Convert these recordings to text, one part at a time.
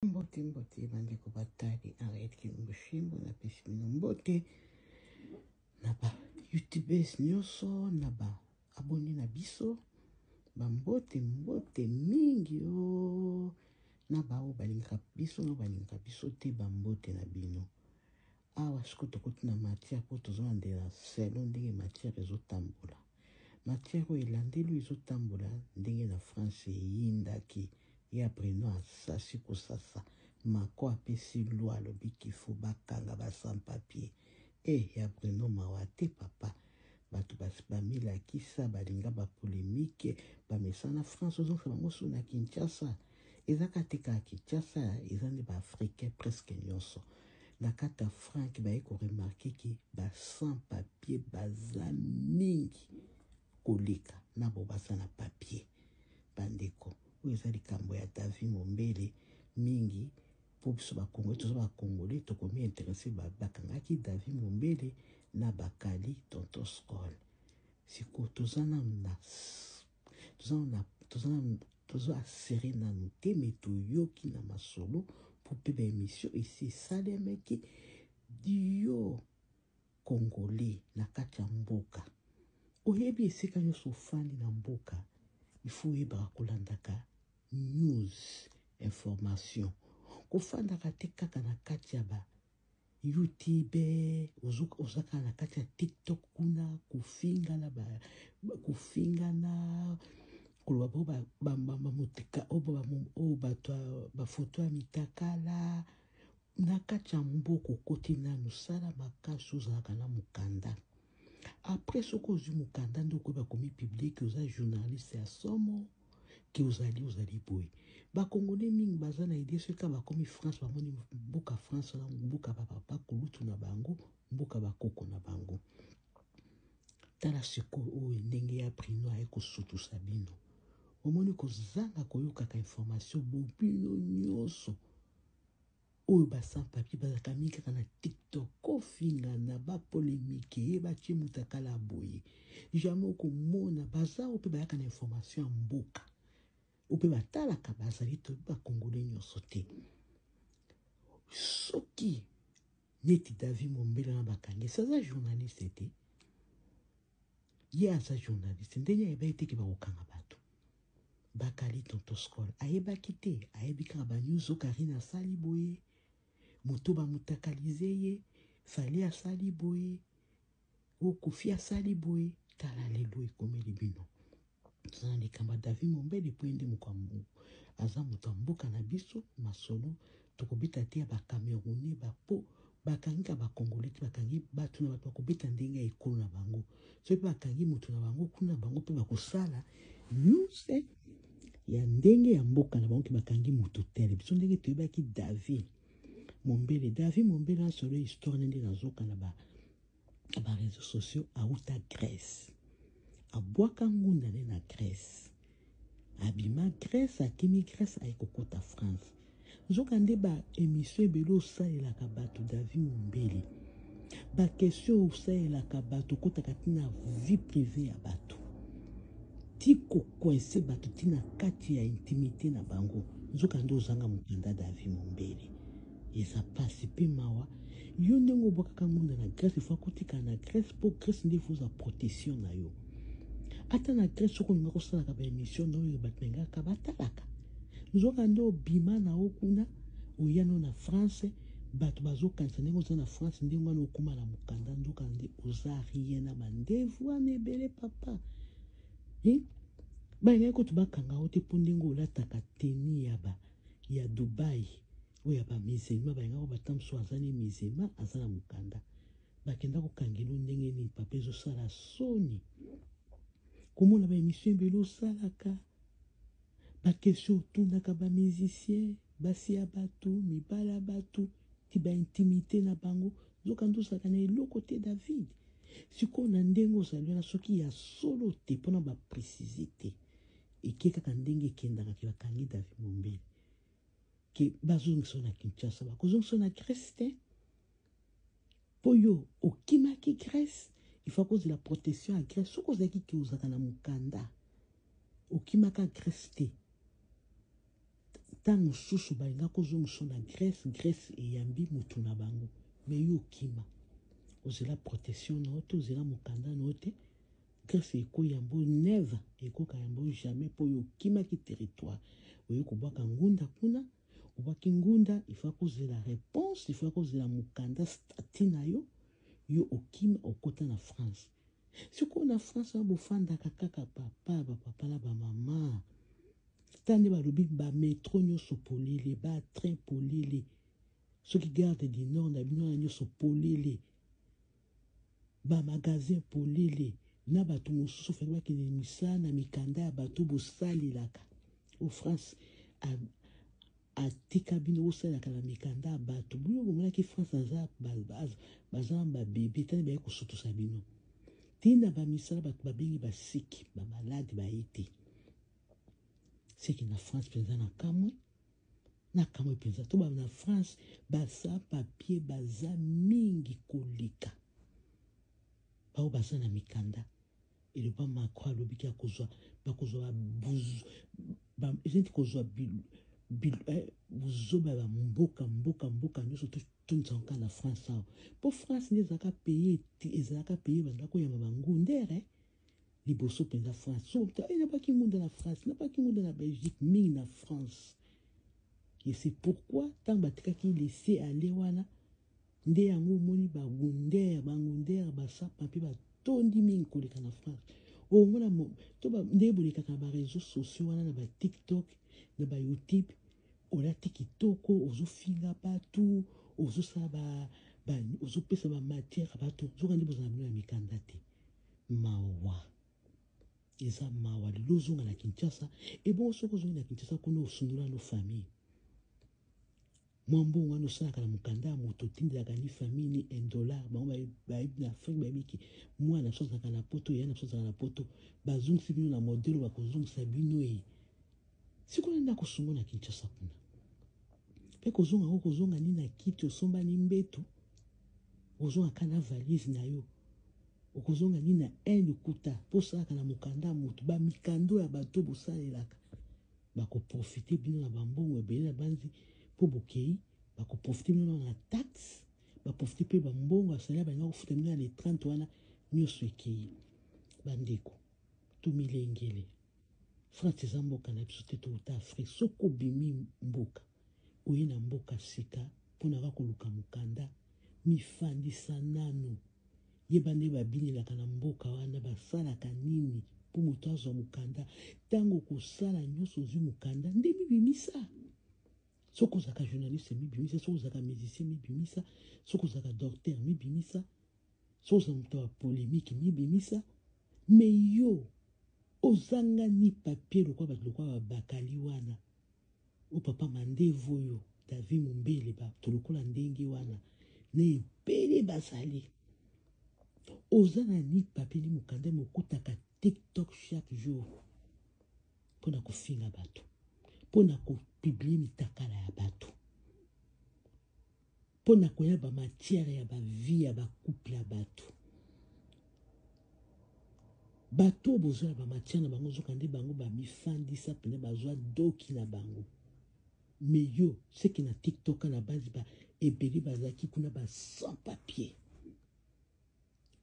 Mbote mbote bandeko batali Henriette Kilumbu Shimbo, napesi bino mbote na ba youtubers nyonso na ba abonné na biso, bambote mbote mingi o oh, na baoyo balingaka biso na balingaka biso te, bambote na bino. Awa sikoyo tokoti na matière mpo tozolandela selon ndenge matière ezotambola. Matière oyo elandeli ezotambola ndenge na France eyindaki ya Bruno asasi kosasa Macron apesi loi alobi qu'il faut bakanga ba sans papier. Eh ya Bruno mawa te papa. Bato basi bamilakisa balinga ba polemique bamesana France ozongisa bango so na Kinshasa. Eza kaka te kaka Kinshasa, eza nde ba africain presque nyonso. Na kati ya Frank baye ko remarquer ke ba sans papier baza mingi koleka na bo baza na papier. Bandeko, oyo eza likambo ya David Mombele mingi mpo biso ba Congolais toza ba Congolais tokomi interesse bakangaki David Mombele na Bakali Tonton Skol. Sikoyo toza nanu na toza na toza na tozo asere nanu te me toyoki na masolo mpo mpe baemission esi esalemaki yo congolais na kati ya mboka oyebi esika nyonso ofandi na mboka ifo oyebaka kolandaka news information kofandaka te kaka na kati ya ba YouTube oza kaka na kati ya TikTok kuna kofingana ba kofingana koloba bo bamoteka oyo bato bafoto ya mitakala na kati ya mboka okoti nanu sala makasi ozalaka na mokanda apres soki ozwi mokanda nde okoyeba komipublike oza journaliste ya somo ke ozali ozali boye bakongole mingi baza na idee soki kaka bakomi france bamoni mboka france wana mboka bapapa kulutu na bango mboka bakoko na bango tala sikoyo oyo ndenge ya brino aye kosutusa bino omoni kozanga koyokaka information bobino nyonso Oyo ba sans papier bazalaka mingi kaka na TikTok kofingana ba polemique ye batie mutakala boye jamais okomona baza oyo mpe bayaka na information ya mboka oyo mpe batalaka bazali to ba congolais nyonso te soki neti David Mombele na bakangi aza journaliste te ye aza journaliste ndenge ayebaki te ke bakokanga bato Bakali tonton Skol ayebaki te ayebi kaka ba news oyo Carine asali boye moto ba mutakalize ye Fally asali boye oyo Koffi asali boye tala lelo ekomeli bino toza na likambo ya David Mombele mpo ye nde aza moto ya mboka na biso masolo tokobeta te ya ba Camerounais ba po bakangi ka ba Congolais te bakangi bato na bato bakobeta ndenge ya ekolo na bango soki mpe bakangi moto na bango kuna bango mpe bakosala news ya ndenge ya mboka na bango ke bakangi moto tele biso ndenge toyebaki David Mombele David Mombele asolo histoire nde nazoka na ba na ba réseaux sociaux auta Grèce abwaka ngunda nde na Grèce abima Grèce akimi Grèce aye kokota France nzoka nde ba émission ebele osalelaka bato David Mombele ba question osalelaka bato okotaka ntina vie privée ya bato ti kokoinse bato ti na kati ya intimité na bango nzoka nde ozanga mokanda David Mombele Eza pasi pe mawa yo ndenge obwakaka ngunda na Grèce il faut akotikala na Grèce po Grèce nde faut ozwa protection na yo ata na Grèce soki olinga kosalaka ba émission na oyo bato balingaka batalaka nzoka nde obima na yo kuna oya no na France bato bazokanisa ndenge oza na France ndenge wana okoma na mokanda nzoka nde oza rien na mandevu wana ebele papa eh? balingaki kutu bakanga yo te mpo ndenge olataka teni ya ba ya Dubai oyo ya ba musulman balingaka bata mosusu aza ne musulman aza na mokanda bakenda kokangelo ndenge nini papa ezosala soni komona ba emission ebele osalaka ba question otunaka ba musicien basi ya bato mibala ya bato ti ba intimité na bango nzokande ozalaka na eloko te David sikoyo na ndenge ozali wana soki ya solo te mpona ba précise te eke kaka ndenge ekendaka ke bakangi David Mombele ke bazongisa na Kinshasa bakozongisa na Grèce te mpo yo okimaki Grèce il faut kozela protection ya Grèce soki ozalaki ke ozalaka na mokanda okimaka Grèce te Ntango mosusu balinga kozongisa na Grèce, Grèce eyambi motu na bango, mais yo okima, ozela protection na yo te, ozela mokanda na yo te. Grèce ekoyamba yo never, ekoka yamba yo jamais, mpo yo okimaki territoire, oye kobwaka ngunda kuna. Obwaki ngunda, il faut kozela réponse, il faut kozela mokanda statut na yo. Yo okima, okota na France. Sikoyo na France wana bofandaka kaka papa, bapapa na bamama. Ta nde balobi bametro nyonso polele, batrain polele, soki garde du nord na bino wana nyonso polele, bamagasin polele, na bato mosusu faki bakende misala na mikanda ya bato bosalelaka. O France atika bino bosalelaka na mikanda ya bato. Bino bomonaki France aza baza na babebe tani baye kosutusa bino ntina bamisala. Bato babengi basiki, bamaladi baye te. Seki na France mpenza na kamwe, na kamwe mpenza. To na France baza papier baza mingi koleka bao baza na mikanda. Eloba Macron, alobiki akozwa, bakozwa, eza neti kozwa buzoba ya bamboka mboka mboka nyonso, tondisaka kaka na France awa, mpo France nde ezalaka pays, ezalaka pays bazala koyamba bangundere liboso mpenza. France so nabaki ngunda na France, nabaki ngunda na Belgique, mingi na France. Et c'est pourquoi ntango batikaki laisser aller wana, nde yango omoni bagundere, bangundere basapa mpe batondi mingi koleka na France. Omona to nde bolekaka na baréseaux sociaux wana, na baTikTok, na baYouTube, olati kitoko, ozofinga bato, ozosala, ozopesa bamatière bato, nzoka nde bozala bino ya mikanda te. Mawa, eza mawa. Lelo ozonga na Kinshasa, ebongo soki ozongi na Kinshasa kuna, osundola no famille. Mwa mbongo wana osalaka na mokanda ya moto, otindelaka ni famille ni 1 dollar. Bango bayebi na Afrique, bayebi ki mwana biso azalaka na Poto, ya na biso azalaka na Poto. Bazongisi bino na modele, bakozongisa bino ye sikoyo nde akosunga na Kinshasa kuna. Mpe kozonga yango, kozonga nini na kiti, osomba ni mbeto, ozongaka na valise na yo, okozonga nini na un lokuta, mpo osalaka na mokanda ya moto. Bamikando ya bato bosalelaka, bakoprofite bino na bambongo ebele na banzi mpo bokei, bakoprofite bino na taxe, baprofite mpe bambongo ya salaire balinga kofuta bino ya le 30 wana nyonso ekei. Bandeko, tomilengele. France eza mboka na biso te, touta Afrique. Soki obimi mboka, oye na mboka sika mpona kaka koluka mokanda, mifandisa nanu, yeba nde babinelaka na mboka wana, basalaka nini mpo moto azwa mokanda. Ntango kosala nyonso, ozwi mokanda, nde mibimisa. Soki ozalaka journaliste, mibimisa. Soki ozalaka musicien, mibimisa. Soki ozalaka docteur, mibimisa. Soki ozala moto ya polémique, mibimisa. Mais yo ozanga ni papier, lokwa bato lokwa babakali wana, o papa mandevu oyo David Mombele, bato lokola ndenge wana na ebele bazali. Oza na ni papier ni mokanda, mokutaka TikTok chaque jour mpona kofinga bato, mpona kopublier mitakala ya bato, mpona koya bamatière ya bavie ya bacouple ya bato. Bato oyo bozwa na bamatière na bango, ozoka nde bango bamifandisa mpena, bazwa doki na bango. Mais yo seki na TikTok na basi ba ebele bazalaki kuna, ba sans papier,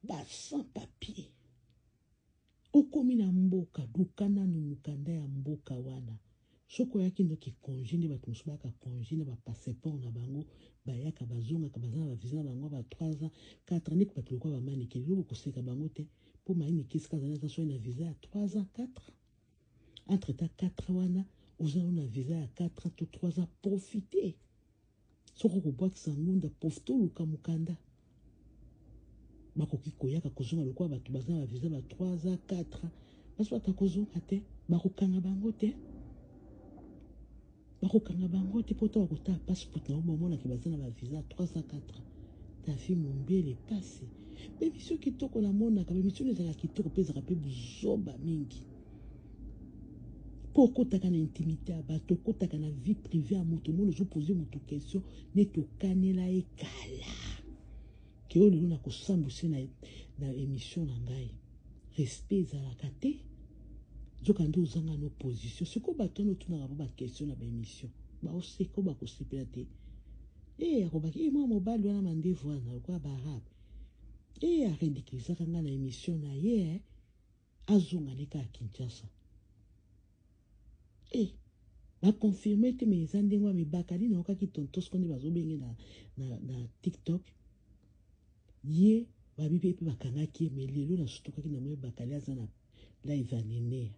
ba sans papier. Okomi na mboka, luka nanu mokanda ya mboka wana. Soki oyaki noki congé, nde bato mosusu bayaka congé na bapasseport na bango, bayaka, bazongaka, baza na bavisa na bango ba 3 ans, 4 ans. Neti bato lokola bamanike lelo, bokoseka bango te, mpo manike esika azali, aza soki na visa ya 3 ans, 4 ans. Entre temps 4 wana, oza na visa ya 4 ans to 3 ans, profite. Soki okobwakisa ngunda, profite, oluka mokanda. Bakoki koyaka kozonga lokola bato baza na bavisa ba 3 ans, 4 ans, basi bato kozonga te, bakokanga bango te, bakokanga bango te, mpo to bakotala passeport na bango, bamonaki baza na bavisa 3 ans, 4 ans. Davi Mombele, pasi. Baémission kitoko namonaka, baémission ezalaka kitoko mpe ezalaka mpe buzoba mingi, mpo okotaka na intimité ya bato, okotaka na vie privée ya moto. Omoni ozopose moto question neti okanela ye kala ke oyo lelo nakosambwisa na émission na ngai. Respect ezalaka te, nzoka nde ozanga na opposition. Sikoyo bato wana otunaka bo baquestion na baémission. Baoseka bakosepela te. E akobaki e mwa mobali wana mandevu wana lokola baarabe. E aridikilisaka nga na émission na ye, azonga ne kaka Kinshasa. E baconfirme te, me eza ndenge wana mibakali nayokaki tontos ko nde bazobenge na TikTok. Ye babi mpe bakangaki ye, me lelo nasutukaki na moi bakali aza na live ya Nenea.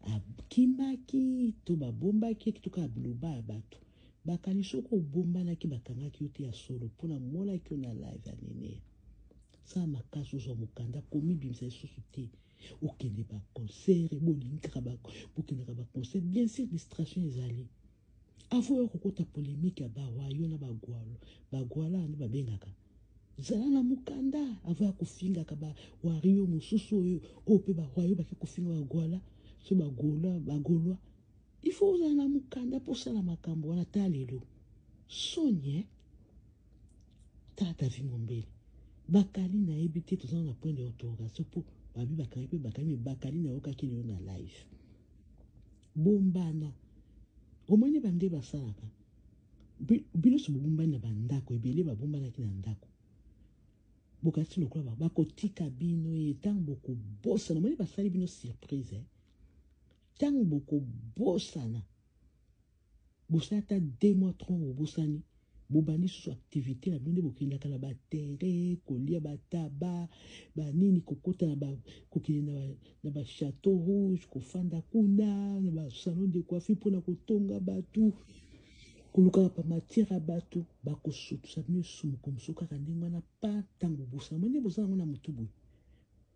Akimaki to babombaki ye to kaka biloba ya bato. Bakali, soki obombanaki bakangaki yo te ya solo, mpona monaki yo na live ya Nenea. Sala makasi ozwa mokanda, komibimisa lisusu te. Okende baconcert, bolingi kaka bokendaka baconcert, bien sûr distraction ezali. Avant oyo kokota polémique ya bawayo na bagwalo bagwala nde babengaka, zala na mokanda avant ya kofingaka bawario mosusu oyo oyo mpe bawayo bake kofinga bagwala so bagolwa bagolwa. Il faut ozala na mokanda mpo osala makambo wana. Ta lelo soni eh? Tala Davi Mombele, bakali nayebi te, toza na point d'interrogation mpo babi bakangi mpe bakangi, me bakali nayokaki lelo na live. Bombana, omoni bande basalaka bino so bobombani na bandako ebele, babombanaki na ndako bokati lokola bakotika bino ye. Ntango bokobosana, omoni basali bino surprise, ntango bokobosana, bosala ata 2 mois, 3 mois, bobosani, bobandi susu activité na bino nde bokendaka na baterrain kolia bataba banini, kokota na kokende na bachateau rouge, kofanda kuna na basalon de coiffure mpona kotonga bato, kolukaka bamatière ya bato. Bakosutusa bino esumuko mosusu kaka ndenge wana pa. Ntango bobosana, mo nde boza yango na motu boye,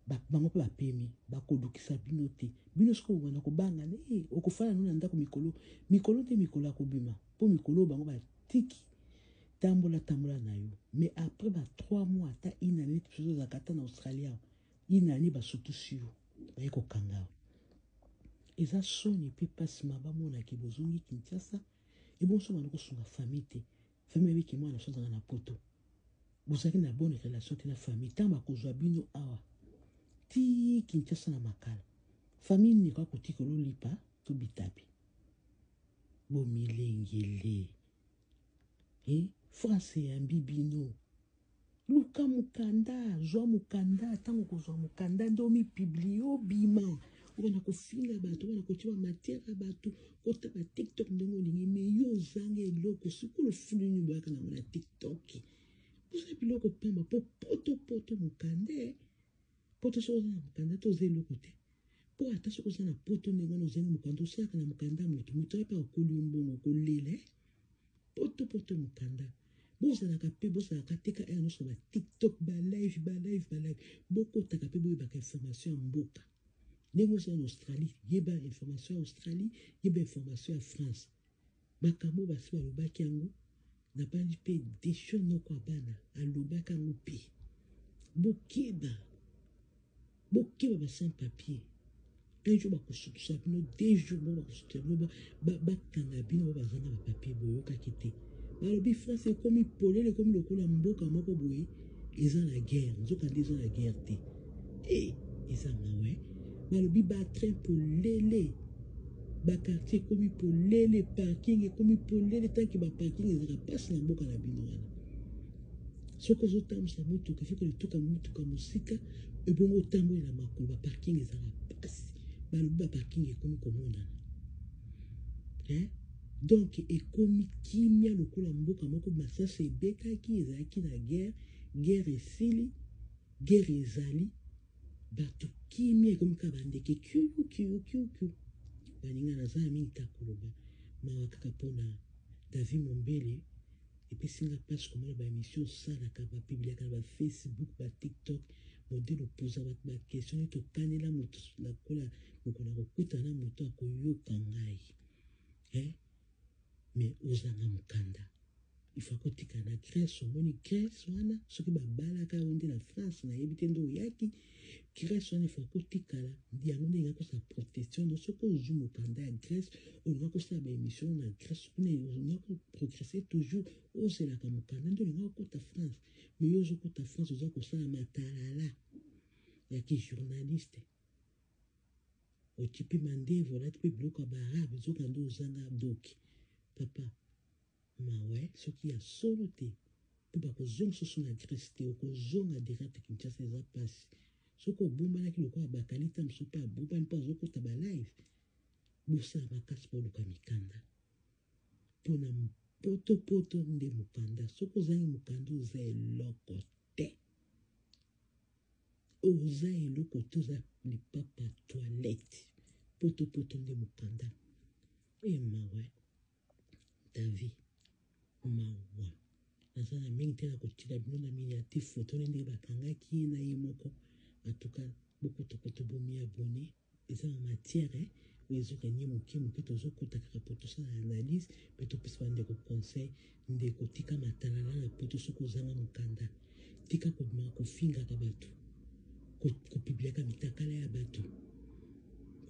bango mpe bapemi, bakolukisa bino te. Bino soki obanda kobanga, e okofanda no na ndako mikolo mikolo te, mikolo ya kobima mpo mikolo oyo bango batiki tambola tambola na yo. Mais après ba 3 mois, ata une année, biso ozalaka ata na Australie awa, une année, basutusi yo, baye kokanga yo. Eza soni mpe mpasi ma bamonaki bozongi Kinshasa ebonso banda kosunga famille te. Famille babiki mwana so azalaka na poto, bozalaki na bonne relation te na famille. Ntango bakozwa bino awa ti Kinshasa na Makala, famille nini kaka kotika ololipa to bitabi bomilengele? E France eyambi bino, luka mokanda, zwa mokanda. Ntango kozwa mokanda nde omipublie, obima, obanda kofinga bato, obanda kotia bamatière ya bato, kota baTikTok ndenge olingi. Me yo ozanga eloko. Sikoyo lofulu nini boyaka nango na TikTok? Boza biloko pamba mpo poto poto mokanda poto. Soki oza na mokanda te, oza eloko te. Mpo ata soki oza na poto ndenge wana, ozangi mokanda, osalaka na mokanda moto moto aye mpe akoli yo mbongo kolela. Poto poto mokanda. Bozalaka mpe bozalaka te ka ere nyonso baTikTok, balive, balive, balive. Bokotaka mpe boyebaka information ya mboka. Ndenge ozala na Australie, yeba information ya Australie, yeba information ya France. Makambo basi balobaki yango, nabandi mpe desho noko ya bana alobaki yango mpe. Bokeba, bokeba basans papier. Un jour bakosutusa bino, 2 jours bo bakosutusa bino, bakanga bino bo bazanga bapapier. Boyokaki te? Balobi France ekomi polele, ekomi lokola mboka moko boye eza na guerre, nzoka nde eza na guerre te. E eza mawe. Balobi batrain polele, baquartier ekomi polele, parking ekomi polele. Tanke baparking ezalaka mpasi na mboka na bino wana, soki ozotambwisa motuka, ifo kolituka motuka mosika, ebongo otambolela makolo. Baparking ezalaka mpasi. Balobi baparking ekomi komonana, eh? Donc ekomi kimia lokola mboka moko masasi ebetaki, ezalaki na guerre. Guerre esili, guerre ezali, bato kimia ekomi kaka bandeke kiu kiu kiu kiu. Baninga, naza ya mingi ta koloba, mawa kaka mpona David Mombele. Epesi nga mpasi komona baémission osalaka, bapubliaka na baFacebook, baTikTok, modele opoza bato baquestion neti okanela moto. Lokola mokolo akokutana na moto akoyoka ngai, eh? Mais ozanga mokanda, il faut kotika na Grèce. Omoni Grèce wana, soki babalaka yo nde na France, nayebi te nde oyaki Grèce wana, il faut kotikala yango nde elinga kosala protection no. Soki ozwi mokanda ya Grèce, olinga kosala baémission na Grèce kuna, olinga koprogresse toujours. Ozelaka mokanda nde olinga kokota France. Mais yo ozokota France, oza kosala matalala ya kijournaliste, oti mpe mandevu, olati mpe biloko ya baarabe, nzoka nde ozanga doki. Papa mawa eh, soki ya solo te mpo bakozongisa so na Grèce te, okozonga direct Kinshasa, eza mpasi. Soki obombanaki lokola bakali ta mosusu mpe abombani mpo azokota ba live, bosala makasi boluka mikanda mpo na potopoto nde mokanda. Soki ozangi mokanda oza eloko te, oza eloko te, oza lipapa toilette. Potopoto nde mokanda. E mawa David, mawa naza na mingi te na kotyela bino na miniature foto nde ndenge bakangaki ye na ye moko. En tout cas bokotokoto bomi abonné, eza na matière oyo ezokanye moke moke, tozokota kaka po tosala analyse mpe topesa bandeko conseil. Ndeko, tika matalala na poto. Soki ozanga mokanda, tika kobimaka kofingaka bato, kopibliaka mitakala ya bato,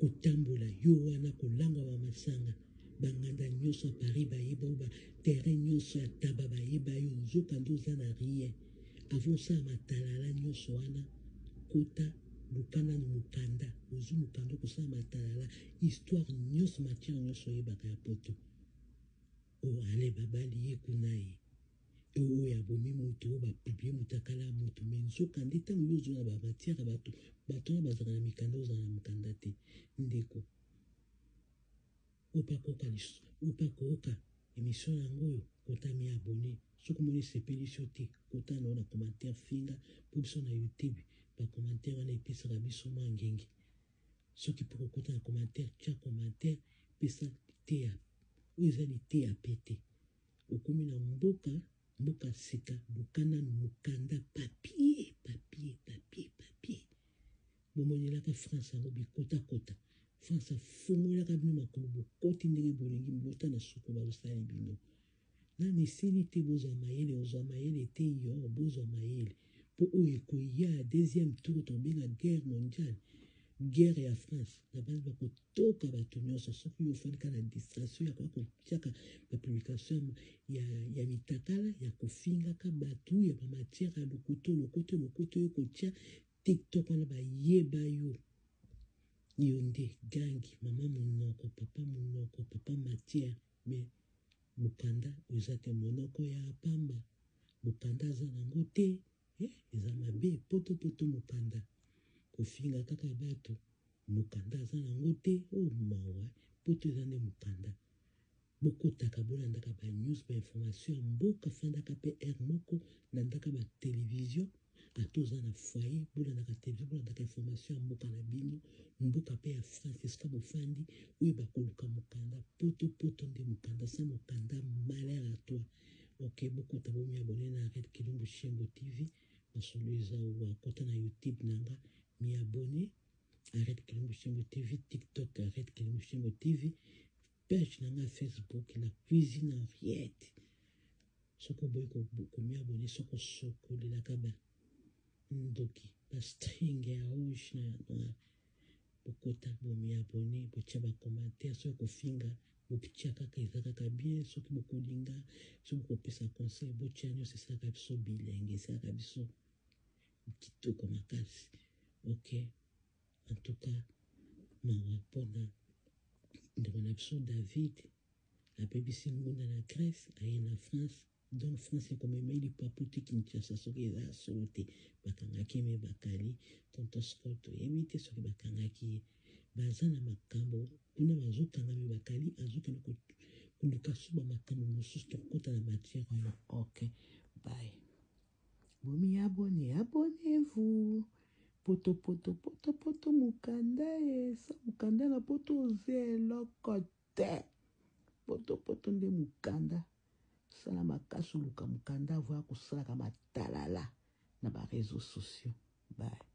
kotambola yo wana kolangwa bamasanga, banganda nyonso ya Paris bayeba yo, baterrain nyonso ya taba bayeba yo, nzoka nde oza na rien. Avant osala matalala nyonso wana, kota luka nanu mokanda. Ozwi mokanda, okosala matalala, histoire nyonso, matière nyonso oyebaka ya poto. Oyo ale babali ye kuna, ye oyo abomi moto, oyo bapublie motakala ya moto, me nzoka nde ntango yo ozwa na bamatière ya bato, bato wana bazalaka na mikanda, ozala na mokanda te. Ndeko, oyo mpe akoyoka oyo mpe akoyoka émission yango oyo, kota mi abonné. Soki omoni esepelisi yo te, kota na yo na commentaire, finga, mpo biso na YouTube bacommentaire wana epesaka biso mwa ngenge. Soki mpe kokota na commentaire, tia commentaire, pesa liteya oyo eza liteya pe te. Okomi na mboka, mboka sika, luka nanu mokanda, papier, papier, papier, papier. Bomonelaka France yango bikotakota. France afungolaka bino makolo, bokoti ndenge bolingi, bota na suko bazosali bino. Nanu esili te, bozwa mayele, ozwa mayele te yo, bozwa mayele mpo oyo ekoya deuxième tour tobenga guerre mondiale, guerre ya France na basi bakotoka bato nyonso. Soki yo ofandi kaka na distraction ya koya kotiaka bapublication ya mitakala, ya kofingaka bato, ya bamatière ya lokoto lokoto lokoto, yo kotia TikTok wana bayeba yo, yo nde gangi, mama monoko, papa monoko, papa matière, mais mokanda oza te, monoko ya pamba, mokanda aza nango te. Eza mabe. Poto poto mokanda, kofinga kaka bato, mokanda aza nango te. O mawa, poto eza nde mokanda. Bokotaka, bolandaka banews, bainformation ya mboka. Fandaka mpe aire moko, landaka batelevizio, ata oza na foyer, bolandaka televizio, bolandaka information ya mboka na bino, mboka mpe ya France esika bofandi, oyo bakoluka mokanda. Poto poto nde mokanda, sa mokanda, malheur à toi. Ok, bokota bomi abonné na Red Kilumbu Shembo TV, masolo eza wa. Kota na YouTube na nga, mi abonné Red Kilumbu Shembo TV, TikTok Red Kilumbu Shembo TV, page na nga Facebook La Cuisine Henriette. Soki oboyi komi abonné, soki osokolelaka ba ndoki, bastring ya rouge na ya noir, bokota bomi abonné, botia bacommentaire. Soki kofinga, botia kaka, eza kaka bien. Soki bokolinga, soki bokopesa conseil, botia nyonso, esalaka biso bilenge, esalaka biso kitoko makasi. Ok, en tout cas mawa mpona ndeko na biso David, abebisi ngunda na Grèce, aye na France. Donc France ekomema ye lipapu te Kinshasa. Soki eza ya solo te, bakangaki ye, me bakali tonton Scott, toyebi te soki bakangaki ye. Baza na makambo kuna, bazokanga, me bakali azokende koluka so bamakambo mosusu. Tokokota na matière wana. Ok, bye. Bomi abonné, abonnez-vous. Poto poto poto poto mokanda e sa mokanda na poto oza eloko te. Poto poto nde mokanda. Sala makasi oluka mokanda avoya kosalaka matalala na bareseau sociaux. Bye.